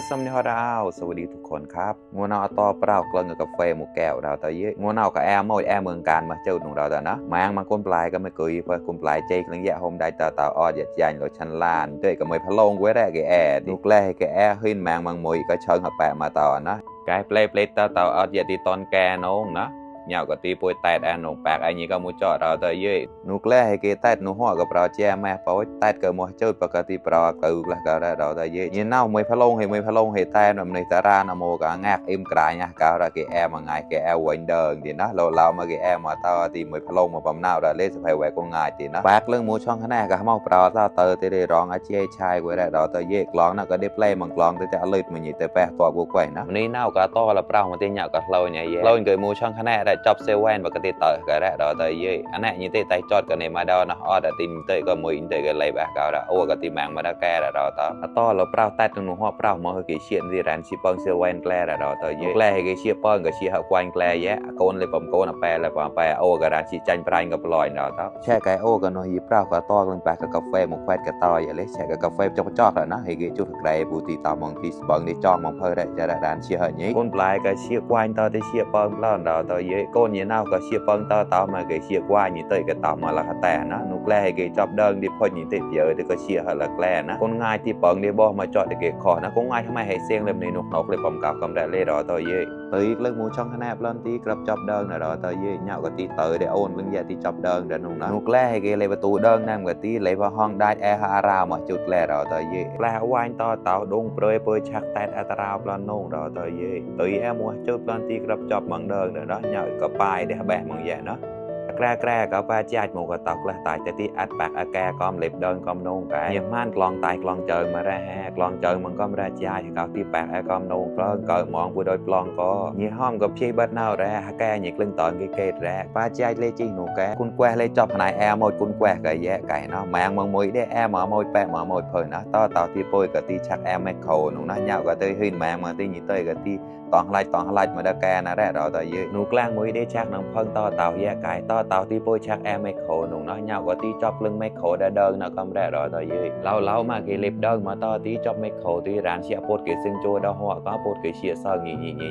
ซัมนิฮอดาวสวัสดีทุกคนครับงัวนาวต่อเปล่ากลางกับกาแฟหมูแก้วเราแต่เยอะงัวนาวกับแอร์มอยแอร์เมืองการมาเจ้าหนุ่มเราแต่นะแมงมันก้นปลายก็ไม่เคยเพื่อก้นปลายเจ๊กลังแย่โฮมได้ต่อออดยัดยันเราชันลานเจ๊ก็ไม่พะโลงไว้แรกแอร์ลูกแรกแอร์ขึ้นแมงมันมวยก็เชิงหับแปะมาต่อนะกายเปลต่อออดยัดที่ตอนแกน้องนะnhạo cái tí bôi tẹt ăn nồng bạc anh như có mua chợ rồi tới dưới nụ lẽ hay cái tẹt nụ hoa cái bò che mẹ bảo tẹt cái mua chơi bạc cái tí bò từ là cái đó rồi tới dưới như nào mới phá lông hay tẹt rồi mình ta ra nó mua cái ngạc im cài nha cao ra cái em mà ngày cái em quanh đời thì nó lâu lâu mà cái em mà to thì mới phá lông mà bầm nào rồi lên sẽ phải quẹt con ngài thì nó bạc lưng mua xong cái này cái mau bò ra tới thì để rong ở chia chai quay ra đó tới dưới lon nó cái display bằng lon tớiจะเลยมันยี่แต่แปะตัวบุกไว้นะนี่น่าก็ต่อละเปล่ามันตีnhạoกับเราเนี่ยเราเกิดมูช่องขนาดจอบเซเว่นปกติต่อกันแล้วเราtới dưới anh này như thế tay chót cái này mà đâu nó ở đã tìm tới có mười tới cái lấy bạc cao đã ô cái tìm mạng mà đã kè là rồi to là bao tay trong hoa bao mà cái chuyện gì rằng chỉ bằng xe ven kè là rồi tới dưới kè cái chia bằng cái chia học quan kè giá con lấy bầm con là bè ô cái rằng chỉ tranh prai gặp lòi rồi đó xe cái ô cái nó gì bao cái to lên bạc cái cà phê một quẹt cái to vậy lấy xe cái cà phê cho chót rồi nó hay cái chút thực đây bù tì tao mong tì bằng đi cho mong hơi đấy ra đàn chia hơi nhí con lại cái chia quan to tới chia bằng là rồi tới dưới con như nào cái chia bằng to mà cái chia qua như tới cái tàu mà là tè nó nụ lẽ cái chọc đơn đi phơi như thế giờ thì cái chia hơi là lẽ nó con ngay thì bằng đi bo mà chọn được cái khó nó con ngayทำไมให้เสียงเล่มนี้นกเลยผมกับกำได้เลยรอต่อเย่tớiเรื่องมูช่องขนาดปล้นตีกลับจับเดินนะรอต่อเย่เหนี่ยวกับตีเตยเดี๋ยวโอนเรื่องใหญ่ตีจับเดินเดี๋ยวนุ่งนะนุกแร่ให้เลยประตูเดินนั่งกับตีเลยพอห้องได้แอร์ฮาราวมาจุดแร่รอต่อเย่แร่วายต่อเต่าดงเปรย์ชักแต่อัตราปล้นนุ่งรอต่อเย่tớiแอร์มัวจุดปล้นตีกลับจับมังเดินเดี๋ยวเหนี่ยวกับปลายเดี๋ยวแบกมังใหญ่เนาะแกล้ก็ป้าจ่ายหมูกระตอกละตายแต่ที่อัดปากอาแกก็เล็บเดินก็นุ่งกันยิ่งมันกลองตายกลองเจอมาได้แฮกลองเจอมันก็ไม่ได้จ่ายเขาที่ปากอาก็นุ่งก็เกิดมองผู้โดยปลองก็ยิ่งห้อมกับพี่บัดเน่าแร่แกยิ่งลึงตอนเกตแร่ป้าจ่ายเลยจีหนูแกคุณแกเลยจับนายแอร์หมดคุณแกไก่แย่ไก่เนาะแมงมังมวยได้แอร์หมอมวยแปะหมอมวยเพลินนะต่อที่ปอยกับที่ชักแอร์แมคโครหนูนะเหนี่ยวกับที่หินแมงมาที่ยิ่งเตยกับที่ตอนไล่มาได้แกนะแร่รอต่อยืดหนูกลางมวยได้ชักน้ำเพิ่งต่อเต่าแย่ไก่ต่อที่ปอยชักแอร์แมคโครหนูน้อยเหนี่ยวก็ที่จับลึงแมคโครได้เดินนะก็แร่รอต่อยืดเรามาเกลิบเดินมาต่อที่จับแมคโครที่ร้านเชียร์ปดเกซึ่งโจดหัวก็ปดเกเชียร์ซอย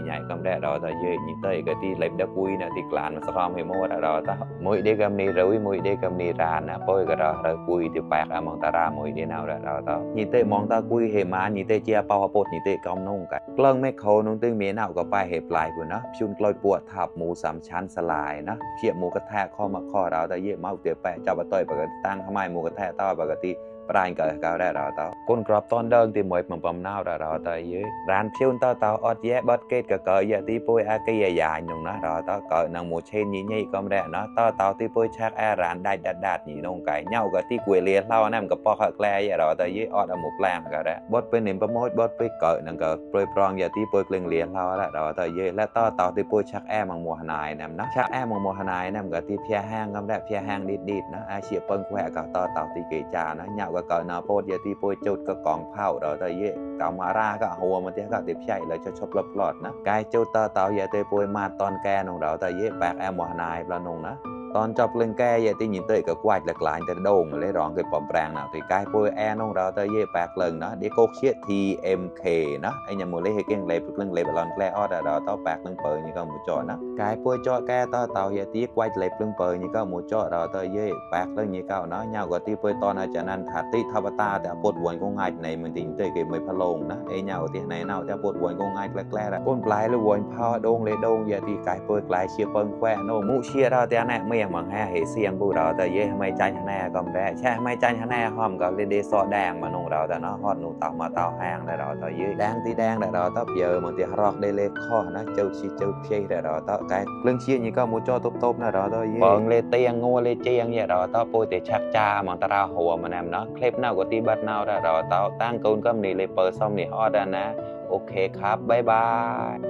ใหญ่ก็แร่รอต่อยืดยิ่งเตยกับที่เล็บได้ปุยนะที่กลานมาสะพามให้หมดรอต่อมวยได้กำนี้รู้มวยได้กำนี้ร้านนะปอยก็รอปุยที่แปกมองตารามวยได้แนวรอต่อยิ่งเตยมองตาปุยเหมายิ่งเตยเชียร์เป่าปดยิ่งเตยกำนุ่งกันกล้องแมคโครนุ่งตึงเมียหนาวก็ไปเหปลายกูนะชุนกลอยปวดทับหมูสามชั้นสลายนะเชี่ยหมูกระแทกข้อมาข้อเราแต่เยอะมากเตี๋ยแปะจับต่อยปกติตั้งทำไมหมูกระแทกต่อปกติปลายเกิดก้าวได้เราต่อคนกรอบตอนเดินที่หมวยมันปั๊มน้าวเราแต่เยอะร้านพิวต่ออดแย่บัดเกตก็เกิดยาที่ปุยอาเกยใหญ่หนุ่มนะเราต่อเกิดนางหมูเชนยี่ก็ไม่ได้เนาะต่อที่ปุยชักแอร้านได้ดัดยี่นงไก่เน่าก็ที่กุยเลียเล่านั่นก็ปอกแกล้เราแต่เยอะอดหมูแปลงก็ได้บัดเป็นหนึ่งประโมทบัดไปเกิดนั่งก็ปล่อยปลองยาที่ปุยกลึงเลียเล่าแล้วเราแต่เยอะและต่อที่ปุยชักแอมังมัวหนายนั่นนะชักแอมังมัวหนายนั่นก็ที่เพียแห้งก็ได้เพียแห้งดิดนะอาเชียเปิ้งแขวก็ต่อที่เกจานะเน่าก็เกิดนาโพยาที่ปวยจุดก็กองเผาเราแต่เย่กามาราก็หัวมันเตี้ยก็ติดใช่เลยชดปลอดนะกายจุดต่อยาเตยปวยมาตอนแกนของเราแต่เย่แปลกแอมหมอนายปลาหนงนะตอนจบเรื่องแกยาที่ยินเตยก็กวาดหลากหลายแต่โด่งเลยร้องเกิดปอมแปลงnào thì cái pôi e nông đó tới với bạc lần đó để cô chiết TMK đó anh nhầm một lấy hệ kiêng lấy lưng lấy ballon play order đó tao bạc lưng bờ như con một trò đó cái pôi cho cái tao tao giờ tí quay lấy lưng bờ như con một trò đó tới với bạc lưng như con nó nhau gọi tí pôi to là cho nên thà tí thà ta để bột quần con ngài này mình tính tới cái mấy pha lồng đó anh nhau thì này nào để bột quần con ngài lẹ đó con play là quần power đông lấy đông giờ thì cái pôi play chia phân que nó mũ chia ra thì anh này mấy bằng hai hệ xiên bu đó tới với mấy chai này còn đấyใช่ไม่ใจฮะแน่หอมก็เลยได้ซอแดงมานุ่งเราแต่เนาะฮอดนุ่งเต่ามาเต่าแห้งได้เราต่อยืดแดงที่แดงได้เราต่อเยอะบางทีรอกได้เล็กข้อนะเจ้าชีเจ้าเชี่ยได้เราต่อcáiเรื่องเชี่ยนี่ก็มูจ่อตุ๊บๆนะเราต่อยืดเปิงเลยเตียงงัวเลยเจียงเนี่ยเราต่อปุยแต่ชักจ้ามันตราหัวมันแอมเนาะคลิปหน้าก็ตีบัดเน่าได้เราต่อตั้งกูนก็มีเลยเปิดซ่อมนี่ฮอดนะโอเคครับบ๊ายบาย